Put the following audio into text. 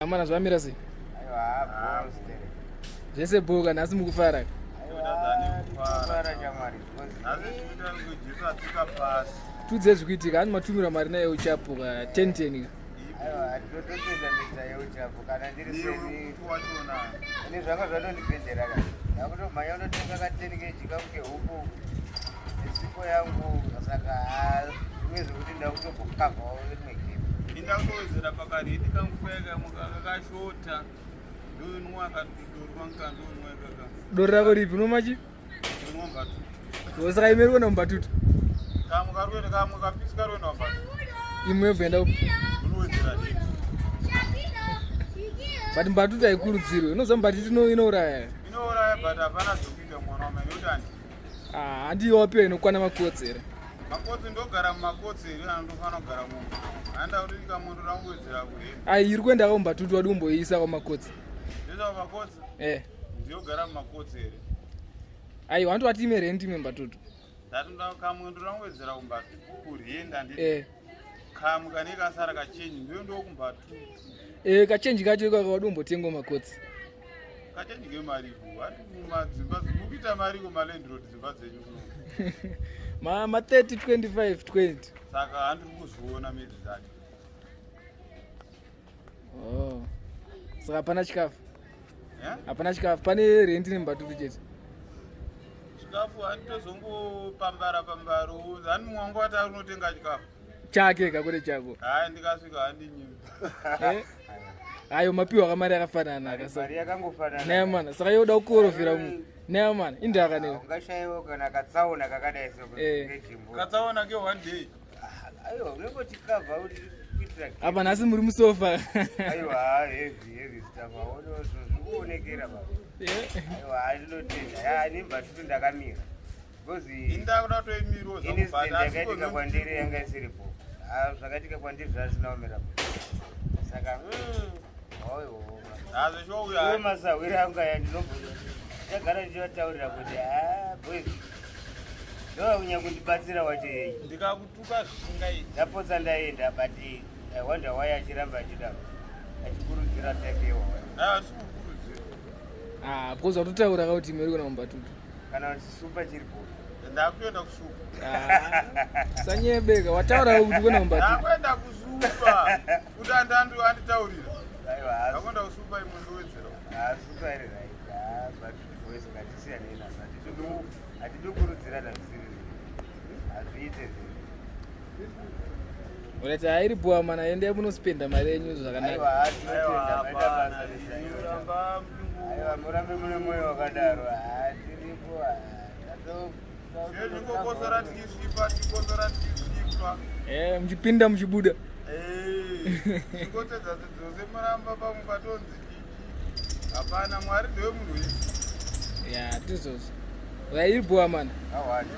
Amana zvamira sei? Zvese bhoka nhasi mukufara. Tudze zvikuitika ani matumira mari naye uchapo ka 10 10 ka. Ini zvanga zvatondipedzera ka. Ndakutomhanya kunotenga ka 10 kg kangu kehuku nesipo yangu saka zvimwe zvekuti ndakutobokavhawo rimwe game. Indakutowedzera pakaredi kangu kaya kamwe kakashota ndonwa kadorwa nkandonwa kaka. Doro rako ripi unomachi? Ndonwa mbatutu. Saka imwe iri kuenda mumbatutu. Kamwe karuenda kamwe kapisi karuenda mbatutu. Imwe yobva enda upi? Unowedzera diki. But mbatutu haikurudzirwe. Unoziva mbatutu inouraya. Inouraya but hapana zvekuita mwana wamai nekuti handi. Ah, handiyo wapiwa inokwana makotsi here? Makotsi ndogara mumakotsi here kana ndofanira kugara mumba? Handa kuti kamondo ranguwedzera kuhembe. Ai iri kuenda ka mumbatutu wadi kumboiisa kwamakotsi. Ndoenda kumakotsi? Eh. Ndiyogara mumakotsi here? Ai wanti wati ime rent ime mbatutu. Ndati kamwendo ranguwedzera kumbatutu kurenda handiti. Eh. Kamwe kane kasara kachenji ndiyo ndokumbatutu. Eh kachenji kacho ikako wadi kumbotenga makotsi. Kachenji kemari ko. Handi mumadzimba mukuita mari ko malandlord dzimba dzenyu kuno. Ma ma 30 25 20. Saka handiri kuzviona midzi dzacho. Oh. Saka hapana chikafu. Yeah? Hapana chikafu, pane rent nembatutu chete. Chikafu handitozongopambara pambaro. Hani mumwe wangu ati ari unotenga chikafu. Chake kakure chako. Hayi ndikasvika handinyimi. Eh? Ayo mapiwa kamari akafanana akasa. Mari yakangofanana. Naye mana, saka yoda kukorofera mu. Naye mana, indaka newe. Ungashaiwa kana katsaona kakadai so Eh. Katsaona ke one day. Aiwa unenge uchikavha kuti kuitira Apa nhasi muri musofa. Aiwa heavy heavy stuff. Aona zvikuonekera baba. Eh. Aiwa ndinotenda. Ya nemba tutu ndakamira. Because Inda kuda kutoimirwa incident zvakubhadhara. yakaitika kwandiri yanga isiripo. Ah zvakaitika kwandiri zvasina kumira. Saka oyo. Hazvo Uye masahwira angu aya ndinomboti ndagara ndichivataurira kuti ah boys ndovakunya kundibatsira wacho yei Ndikakutuka zvisingaiti. ndapotsa ndaenda but I wonder why achiramba achidaro achikurudzira type yewawa Hayi handisi kukurudzira. Ah, because watotaura ka kuti imwe iri kuenda mumbatutu. kana kuti supa chiripo Ndakuenda kusupa. Ah. Sanyebeka, wataura kuti kuenda mumbatutu. Ndakuenda kusupa. Kuti andandu anditaurira. aiwa Ndakuenda kusupa imwe ndowedzera. supa iri right Ah, but boys ngatisiyanei nazvo hatidi kukurudzirana zvisiri hazviite zvinhu Urati hairi bhuwa mana, endai munospenda mari yenyu zvakanaka. aiwa tinotenda maita basa Hapana. nezvaiwa Ramba mdungu. aiwa murambe mune mwoyo wakadaro tiripo Zvingokosora tichisvipa, tichikosora tichisvipa. Eh, muchipinda muchibuda. Eh, chikotedza dzose muramba pamwe patonzi chichi. Hapana Mwari ndewe munhu wese. Ya, tizvozvo. Hairi bhuwa mana. awani